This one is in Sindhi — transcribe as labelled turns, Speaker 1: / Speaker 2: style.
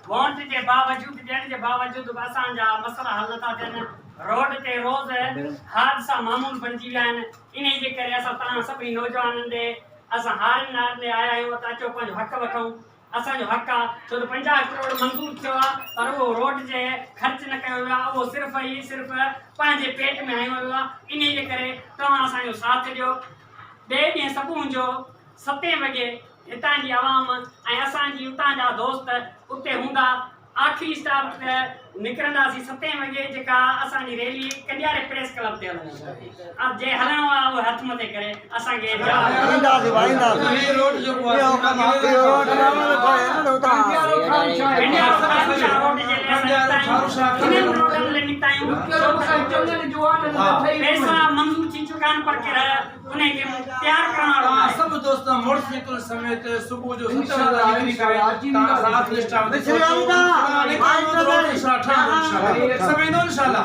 Speaker 1: ووٽ جي باوجود ڏيڻ جي باوجود به اسان جا مسئلا حل نٿا ٿين. روڊ تي روز حادثا معمول بڻجي ويا آهن. انهي جي ڪري اسان توهان سڀني نوجوانن ڏي اسان هارين نارين ڏي آيا آهيون ته اچو پنهنجو حق وٺون. اسان جو حق آ ڇو ته 50 ڪروڙ منظور ٿيو آ پر اهو روڊ جي خرچ نه ڪيو ويو آ اهو صرف ئي صرف پنهنجي پيٽ ۾ هنيو ويو آ انهي جي ڪري توهان اسان جو ساٿ ڏيو ٻئي ڏينهن صبح جو ستين وڳي هتان جي عوام ۽ اسان جي اتان جا دوست اتي هوندا آخري اسٽاپ ته نڪرنداسين ستين وڳي جيڪا اسان جي ريلي ڪنڊياري پريس ڪلب تي هلندي جي هلڻو آ اهو هٿ مٿي ڪري اسان کي پيسا منظور ٿي چڪا آهن پر انهي کي تيار ڪرڻ وارو
Speaker 2: توهان
Speaker 1: ناهي.
Speaker 2: سڀ دوست موٽر سائيڪل سميت صبح جو 7 وڳي نڪري ڪري توهان سان آخري اسٽاپ تي پهچو. توهان نڪرندو ته روڊ انشاء الله ٺهندو انشاء الله. سڀ ايندو انشاء الله.